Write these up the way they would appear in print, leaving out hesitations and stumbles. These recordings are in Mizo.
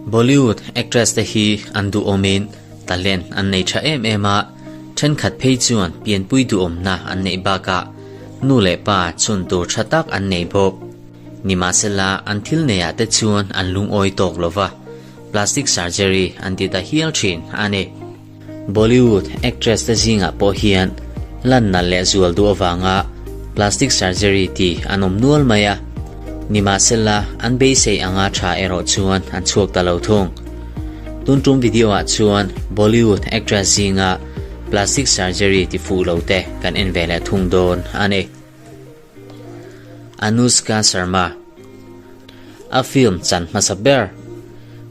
Bollywood actress te hi an duhawmin talent an nei tha em em a, thenkhat phei chuan pianpui duhawmna an neih bakah nu leh pa chhun tur tha tak an nei bawk. Nimahsela an thil neiah te chuan an lungawi tawk lova, plastic surgery an ti ta hial thin a ni. Bollywood actress te zingah pawh hian lan nalh leh zual duh avanga plastic surgery ti an awm nual mai a, nimahsela an beisei anga tha erawh chuan an chhuak ta lo thung. Tun tum video ah chuan Bollywood actress zinga plastic surgery ti fuh lo te kan en ve leh thung dawn a ni. Anushka Sharma A film chan hmasa ber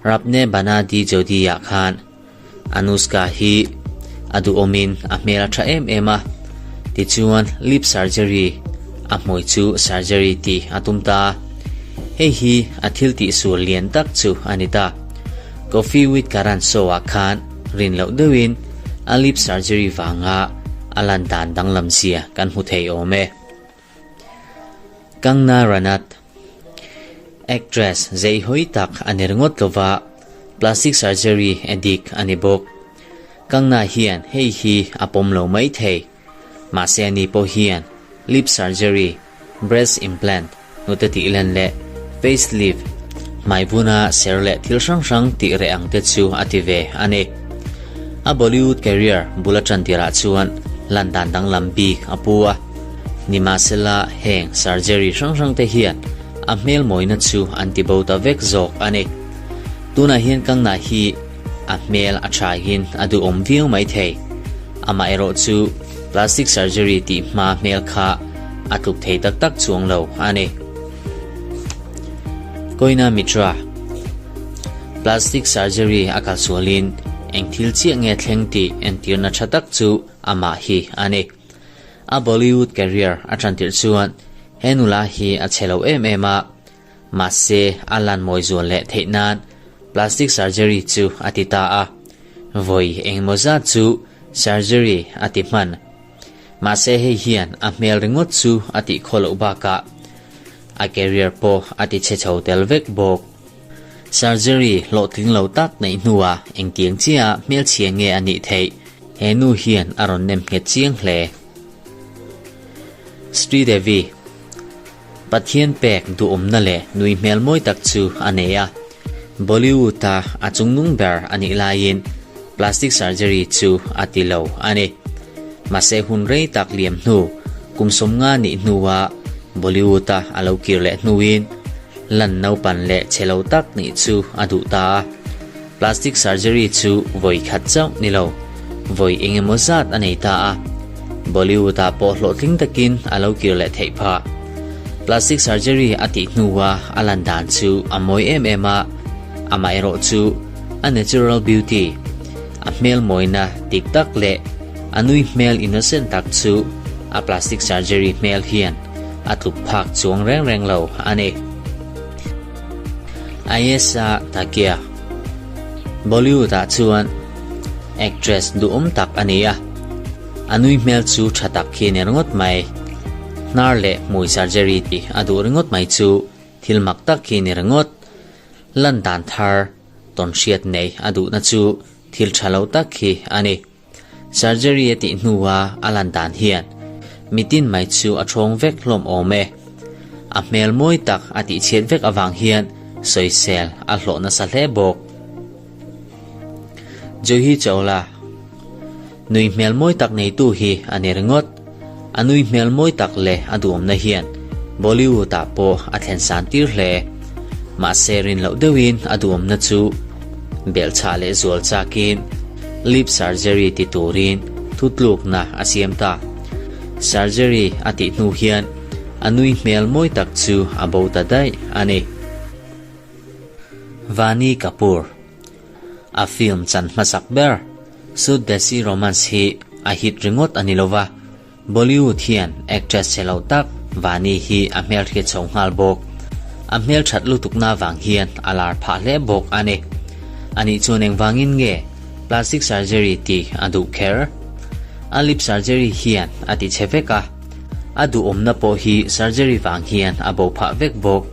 Rab Ne Bana Di Jodi ah khan Anushka hi a duhawmin a hmel a tha em em a, tichuan lip surgery a hmui chu surgery tih a tum ta a, hei hi a thil tihsual lian tak chu a ni ta. Coffee with Karan show ah khan rin loh deuhin a lip surgery vanga a lan dan danglam zia kan hmu thei awm e. Kangna Ranaut Actress zei hawi tak a ni ringawt lova, plastic surgery addict a ni bawk. Kangna hian hei hi a pawm lo mai thei. Mahse ani pawh hian lip surgery, breast implant, hnute tih len leh face lift, hmai vuna ser leh thil hrang hrang tih reh ang te chu a ti ve a ni. A Bollywood career bul a tan tirah chuan lan dan danglam bik a pu a. Nimahsela heng surgery hrang hrang te hian a hmel mawina chu an ti bo ta vek zawk a ni. Tunah hian Kangna hi a hmel a thahin a duhawm viau mai thei. Amaherawh chu plastic surgery tih hma hmel kha a tluk thei tak tak chuang lo a ni. Koina Mitra Plastic surgery a kalsualin eng thil chiah nge thleng tih entirna tha tak chu amah hi a ni. A Bollywood career a tan tirh chuan he nula hi a chhe lo em em a, mahse a lan mawi zual leh theih nan plastic surgery chu a ti ta a, vawi engemaw zat chu surgery a ti hman. Mahse hei hian a hmel ringawt chu a tih khaw loh bakah a career pawh a ti chhe chho tel vek bawk. Surgery hlawhtling lo tak neih hnuah engtiang chiah hmelchhia nge a nih theih? He nu hian a rawn nem nghet chiang hle. Sridevi, Pathian pek duhawmna leh nui hmel mawi tak chu a nei a. Bollywood-a a chungnung ber a nih laiin plastic surgery chu a ti lo a ni. Mahse hun rei tak liam hnu, kum 50 nih hnua Bollywood-a a lo kir leh hnuin lan naupan leh chhe lo tak nih chu a duh ta a. Plastic surgery chu vawi khat chauh ni lo, vawi eng emaw zat a nei ta a. Bollywood-ah pawh hlawhtling takin a lo kir leh theih phah. Plastic surgery a tih hnua a lan dan chu a mawi em em a, amaherawh chu a natural beauty, a hmel mawina dik tak leh a nui hmel innocent tak chu a plastic surgery hmel hian a tluk phak chuang reng reng lo a ni. Ayesha Takia Bollywood ah chuan actress duhawm tak a ni a, a nui hmel chu tha tak khi a ni ringawt mai. Hnar leh hmui surgery tih a duh ringawt mai chu thil mak tak khi a ni ringawt. Lan dan thar tawn hriat nei a duhna chu thil tha lo tak khi a ni. Surgery a tih hnua a lan dan hian mitin mai chu a thawng vek hlawm awm e. A hmel mawi tak a tihchhiat vek avang hian sawisel a hlawh nasa hle bawk. Juhi Chawla Nui hmel mawi tak neitu hi a ni ringawt. A nui hmel mawi tak leh a duhawmna hian Bollywood ah pawh a thlen san tir hle. Mahse rin loh deuhin a duhawmna chu belhchhah leh zual chakin lip surgery ti turin thutlukna a siam ta. Surgery a tih hnu hian a nui hmel mawi tak chu a bo ta daih a ni. Vani Kapoor A film chan hmasak ber Sud Desi Romance hi a hit ringawt a ni lova, Bollywood hian actress chhe lo tak Vani hi a hmelhriat chho nghal bawk. A hmelthat lutukna vang hian a lar phah hle bawk a ni. Anih chuan engvangin nge plastic surgery tih a duh kher? A lip surgery hian a ti chhe vek a, a duhawmna pawh hi surgery vang hian a bo phah vek bawk.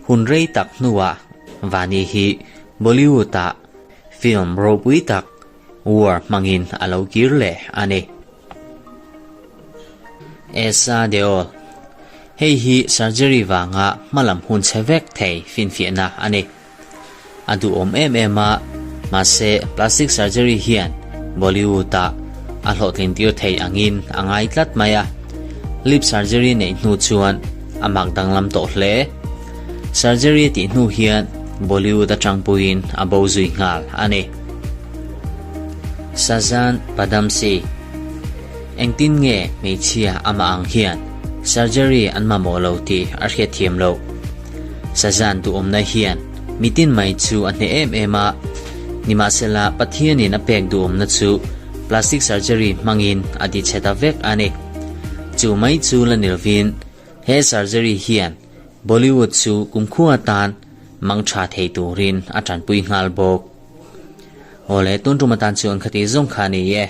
Hun rei tak hnuah Vani hi. Bollywood-ah film ropui tak War hmangin a lo kir leh a ni. Esa Deol, Hei hi surgery vanga hmalam hun chhe vek thei finfiahna a ni. A duhawm em em a, mahse plastic surgery hian Bollywood-ah a hlawhtlin tir thei angin a ngai tlat mai a. Lip surgery neih hnu chuan a mak danglam tawh hle. Surgery a tih hnu hian Bollywood atang puiin a bo zui nghal a ni. Shazan Padamsee Engtin nge hmeichhia amah ang hian surgery an mamawh lo tih a hriatthiam loh. Shazan duhawmna hian mitin mai chu a hneh em em a, nimahsela Pathianin a pek duhawmna chu plastic surgery hmangin a ti chhe ta vek a ni. Chu mai chu la ni lovin he surgery hian Bollywood chu kumkhua atan mang tha thei turin a tanpui nghal bawk. Awle, tun tum atan chuan khati zawng kha a ni e.